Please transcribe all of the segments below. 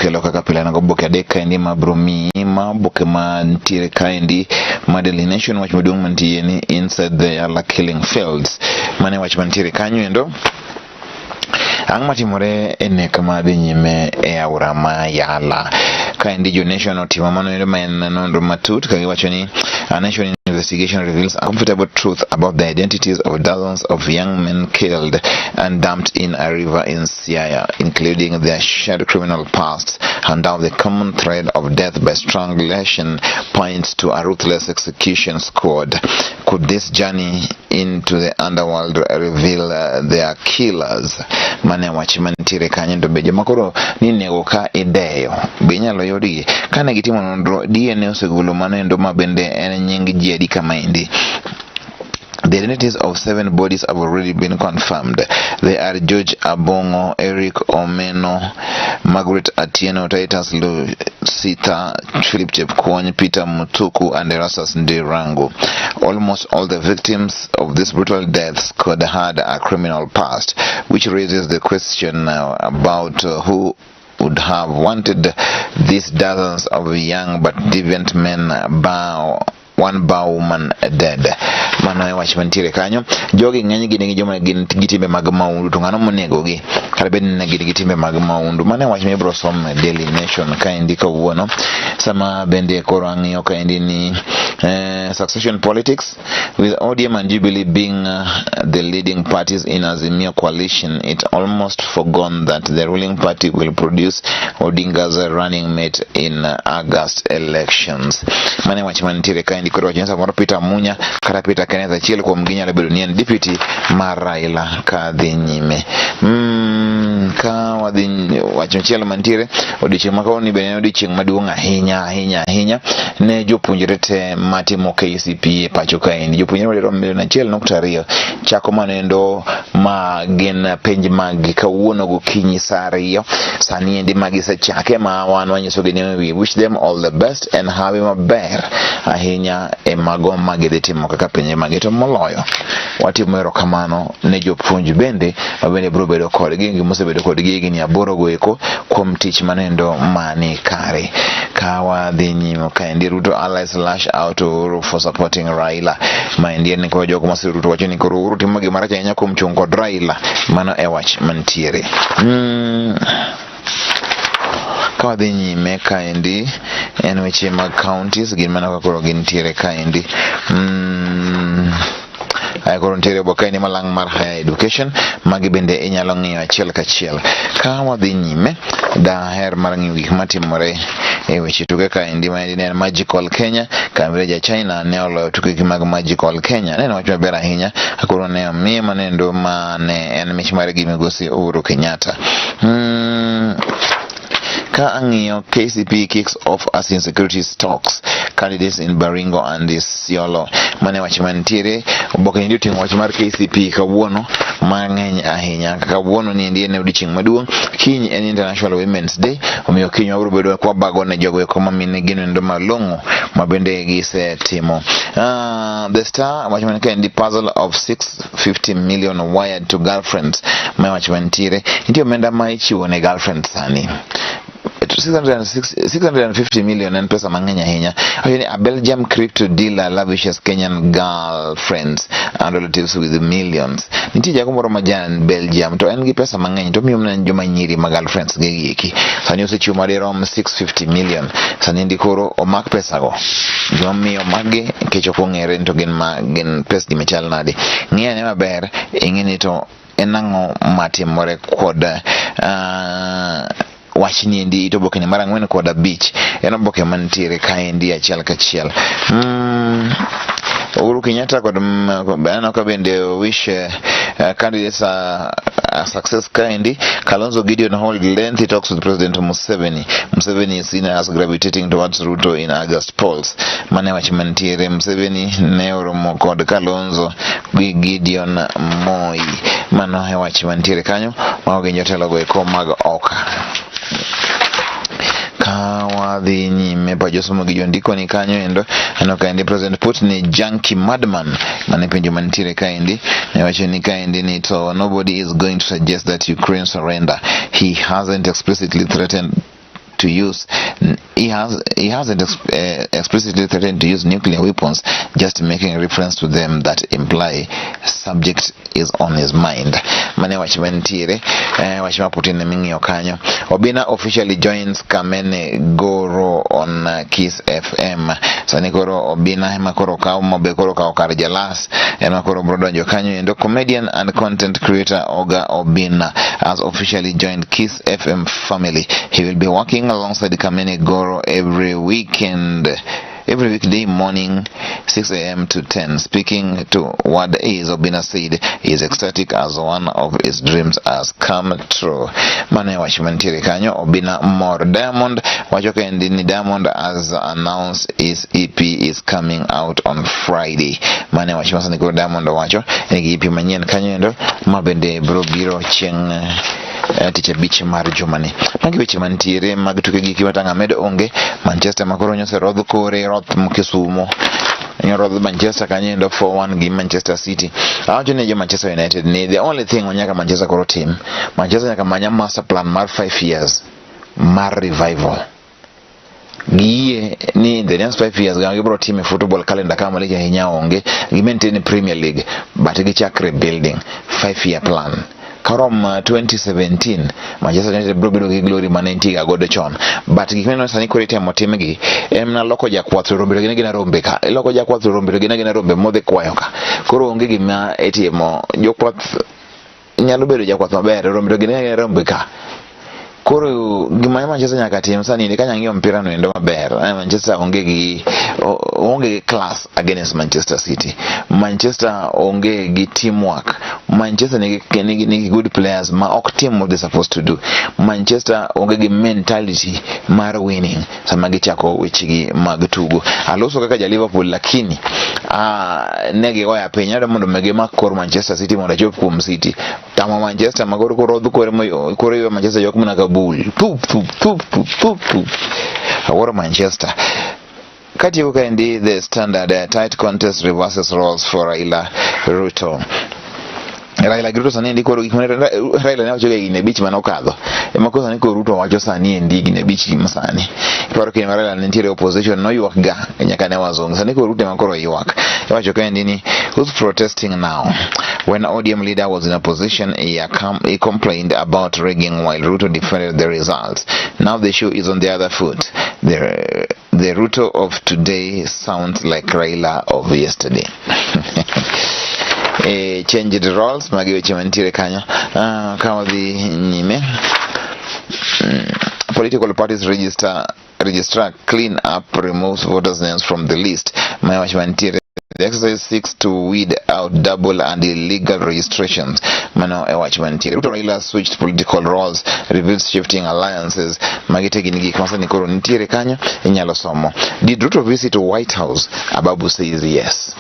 Kelo kaka pile an goboke adek kaendi ma bro miyi ma oboke mantiere kaendi ma Daily Nation. Wach maduong' mantie ni "Inside the Yala Killing Fields", mane wach mantiere kanyo endo. Ang' matimore e nek madhi nyime e aora ma Yala kaendi? Jo Nation otimo mano endo ma en nonro matut ka giwacho ni "A Nation investigation reveals uncomfortable truth about the identities of dozens of young men killed and dumped in a river in Siaya, including their shared criminal pasts, and how the common thread of death by strangulation points to a ruthless execution squad. Could this journey into the underworld reveal their killers?" Mane wach mantiere kanyo. To be joma koro ninego ka ideyo be inyalo yudgi? Kane gitimo nonro, DNA osegolo mano endo ma bende en nying ji adi kamaendi. The identities of seven bodies have already been confirmed. They are George Abongo, Eric Omeno, Margaret Atieno, Titus Lusita, Philip Chepkwony, Peter Mutuku, and Erastus Ndirangu. Almost all the victims of these brutal deaths could had a criminal past, which raises the question about who would have wanted these dozens of young but deviant men bow one bow woman dead. Mano e wach mantiere kanyo. Jogi ng'eny gi nigi joma gin gi timbe mag maundu, to ng'ano monegogi kata bed ni ne gin gi timbe mag maundu? Mano e wach mibiro som e Daily Nation kaendi kawuono. Sama bende koro ang'iyo kaendi ni succession politics with ODM and Jubilee being the leading parties in Azimio coalition, it almost forgone that the ruling party will produce Odinga's running mate in August elections. Mano e wach mantiere kaendi. Koro wacho ni samoro Peter Munya kata Peter Kenneth, achiel kuom gi nyalo bedo ni en deputy mar Raila ka dhi nyime. Ka wadhi wach machielo mantiere, odiochieng' ma kawuono ni bende en odiochieng' maduong' ahinya ahinya ahinya ne jopuonjre te matimo KCPE e pacho kaendi. Jopuonjre madirom milion 1.2 chako manendo ma gin penj mag kawuono gokinyi saa 2. Sani endi magisechake ma wan wanyisogi ni we wish them all the best and hawi maber ahinya e mago ma gidhi timo kaka penje magi. To moloyo, watimo erokamano ne jopuonj bende ma bende biro bedo kodgi gi mosebedo kodgi higni 8 go eko kuom tich manendo mani kare. Ka wadhi nyime kaendi, Ruto allies lash out to Uhuru for supporting Raila. Maendi en ni koro jogo masiro Ruto wacho ni koro Uhuru timo gima rach ahinya kuom chung' kod Raila. Mano e wach mantiere. Ka wadhi nyime kaendi en weche mag counties gin mana kaka koro gintiere kaendi. Aya, koro nitiere oboke ni malang' mar higher education. Magi bende inyalo ng'iyo achiel kachiel. Ka wadhi nyime, daher mar ng'iyo gik matimore e weche tuke kaendi. Maendi ne en Magical Kenya. Kambi ja China ne oloyo tukegi mag Magical Kenya. Ne en wach maber ahinya. Koro ne omiye manendo ma ne en mich mare gi migosi Uhuru Kenyatta. Ka ang'iyo, KCPE kicks off as insecurity stalks candidates in Baringo and Isiolo. Mane wach mantiere. Oboke ni oting'o wach mar KCPE kawuono mang'eny ahinya. Kawuono ni endi en odiochieng' maduong'. Kiny en International Women's Day, omiyo kiny wabiro bedo kwabago ne jogo eko ma mine gino endo malong'o ma bende gisetimo. The Star wach man kaendi, "Puzzle of 650 million wired to girlfriends". Ma wach mantiere. Nitie omenda ma ichiwo ne girlfriend sani. 650 million en pesa mang'eny ahinya. Wacho ni a Belgium crypto dealer lavishes Kenyan girlfriends and relatives with millions. Nitie jago moro ma jan Belgium to en gi pesa mang'eny to omiyo mana joma nyiri ma girlfriends gi eki. Sani osechiwo madirom 650 million. Sani ndi koro omak pesago. Gimomiyo omakgi nikech ok ong'ere ni to gin ma gin pesgi machal nade. Ng'i ane maber ing'e ni to en ang'o matimore kod wachni endi. It oboke ni mar 4 kod 5 en oboke mantiere kaendi achiel kachiel. Uhuru Kenyatta kod aneno ka bende wish candidates success kaendi. Kalonzo Gideon hold lengthy talks with President Museveni. Museveni is seen as gravitating towards Ruto in August polls. Mane wach mantiere. Museveni ne oromo kod Kalonzo gi Gideon Moi. Mano e wach mantiere kanyo. Mago gin jotelo go eko mag oka. Ka wadhi nyime pa josomo gi jondiko ni kanyo endo, aneno kaendi President Putin ni junkie madman. Mane penjo mantiere kaendi. Ne wacho ni kaendi ni to nobody is going to suggest that Ukraine surrender. He hasn't explicitly threatened to use he hasn't explicitly threatened to use nuclear weapons, just making reference to them that imply subject is on his mind. Mane wach mantiere, wach ma Putin ming'iyo kanyo. Obina officially joins Kamene Goro on Kiss FM. Sani koro Obina ema koro kawo mobe koro kawo kar Jalas ema koro bro donjo kanyo endo. Comedian and content creator Oga Obina has officially joined Kiss FM family. He will be working alongside Kamene Goro every weekend, every weekday morning, 6 a.m. to 10. Speaking to Word Is, Obina said he is ecstatic as one of his dreams has come true. Mane wach mantiere kanyo, Obina mor. Diamond wacho kendi ni Diamond has announced his EP is coming out on Friday. Mane wach masani koro Diamond owacho en gi EP manyien kanyo endo ma bende bro biro chieng' tich abich mar jumani. Magi weche mantiere mag tuke giki matang' amedo onge Manchester makoro nyoserodh kore roth Kisumo nyorodh Manchester kanyo endo 4-1 gi Manchester City. Awacho ni jo Manchester United ni the only thing nyaka Manchester koro tim, Manchester nyaka manya master plan mar 5 years mar revival. Giyie ni in the next 5 years gima gibiro timo e football calendar kama malich ahinya onge, gi maintain Premier League but gichak rebuilding, 5 year plan. Karom 2017 Manchester United biro bedo gi glory mane nitie ga godo chon, but gik mineno sani koro itemo timgi en mana loko jakwath to rombe to gin agina rombe ka iloko jakwath to rombe to gin agina rombe modhi kwayo ka koro onge gima itimo. Jokwath nyalo bedo jakwath maber, rombe to gin agina rombe ka. Koro gima Manchester nyaka tim sani ni kanya ng'iyo mpira no endo maber, Manchester onge gi class against Manchester City. Manchester onge gi teamwork. Manchester nigi good players ma ok tim what they supposed to do. Manchester onge gi mentality mar winning sama gichako wechegi mag tugo. Aloso kaka ja Liverpool, lakini ne gigoya piny adwa mondo mi gimak kor Manchester City mondo achop kuom City tamo Manchester ma koro korodh kore koro ywe Manchester ywak mana ka bul thup thup thup thup thup thup. Awuoro Manchester. Katieko kaendi, The Standard, tight contest reverses roles for Raila Ruto. Raila gi Ruto sani endi koro gik mane Raila ne wacho ga higni 5 mane okadho ema koro sani koro Ruto wacho sani endi higni 5 gi masani. Iparo kinde ma Raila ne nitiere opposition noywak ga nyaka ne wazungu, sani koro Ruto ema koro ywak. Iwacho kaendi ni who's protesting now? When ODM leader was in opposition, he complained about rigging while Ruto defended the results. Now the shoe is on the other foot. The Ruto of today sounds like Raila of yesterday. Changed roles. Magi weche mantiere kanyo. Ka wadhi nyime, political parties register registrar clean up removes voters' names from the list. Ma wach mantiere. The exercise seeks to weed out double and illegal registrations. Mano e wach mantiere. Ruto Raila switched political roles, reveals shifting alliances. Magi te gin gik masani koro nitiere kanyo inyalo somo. Did Ruto visit White House? Ababu says yes.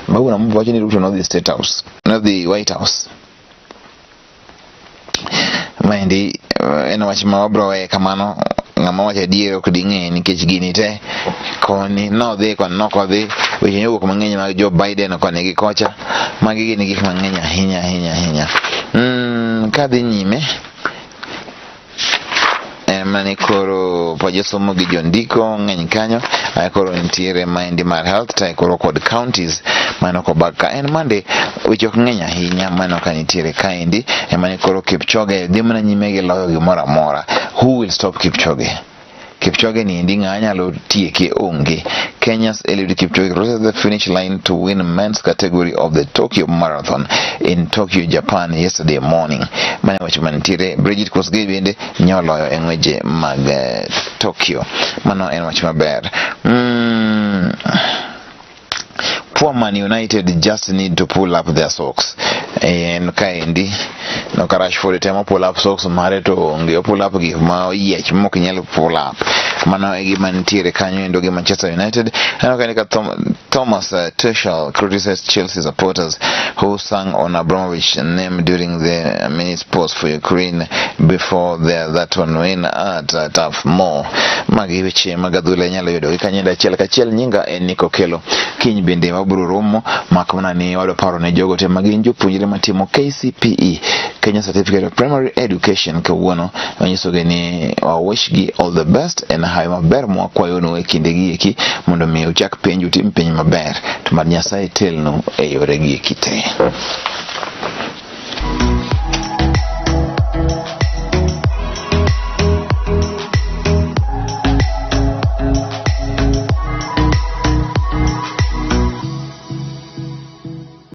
Babu na wacho ni Ruto not the State House, not the White House. Maendi en wach ma wabro weye kamano. Ng'ama wacho adier ok ding'e nikech gini te koni nodhi koni nokodhi weche nowuok mang'eny mag Joe Biden koni gi kocha. Magi gin gik mang'eny ahinya ahinya ahinya. Kadhi nyime en mana ni koro po josomo gi jondiko ng'eny kanyo. Ae koro nitiere maendi mar health tae koro kod counties mano kobag ka en mande weche ok ng'eny ahinya mano ka nitiere kaendi ema ni koro Kipchoge dhi mana nyime gi loyo gimoro amora. Who will stop Kipchoge? Kipchoge ni endi ng'a nyalo tieke onge. Kenya's Eliud Kipchoge crosses the finish line to win men's category of the Tokyo Marathon in Tokyo, Japan yesterday morning. Mane wach mantiere. Bridget Kosgei bende nyoloyo e ng'weje mag Tokyo. Mano en wach maber. Poor Man United just need to pull up their socks. En kaendi no ka Rashford temo pull up socks mare to onge, o pull up gik ma oyiech mok nyal pull up. Mano e gima nitiere kanyo endo gi Manchester United. Aneno ka Thomas Tuchel criticized Chelsea supporters who sang on Abramovich name during the minutes pause for Ukraine before their that one win at Turf Moor. Magi weche mag adhula inyalo yudo gi kanyo achiel kachiel. Nyinga en Nico Kelo. Kiny bende wabiro romo, mak mana ni wadwa paro ne jogo te magin jopuonjre matimo KCPE, Kenya Certificate of Primary Education. Kawuono wanyisogi ni wa wish gi all the best en hawi maber mwakwayonu e kindegi eki mondo mi uchak penj utim penj maber to mad Nyasaye telnu e yoregi eki te.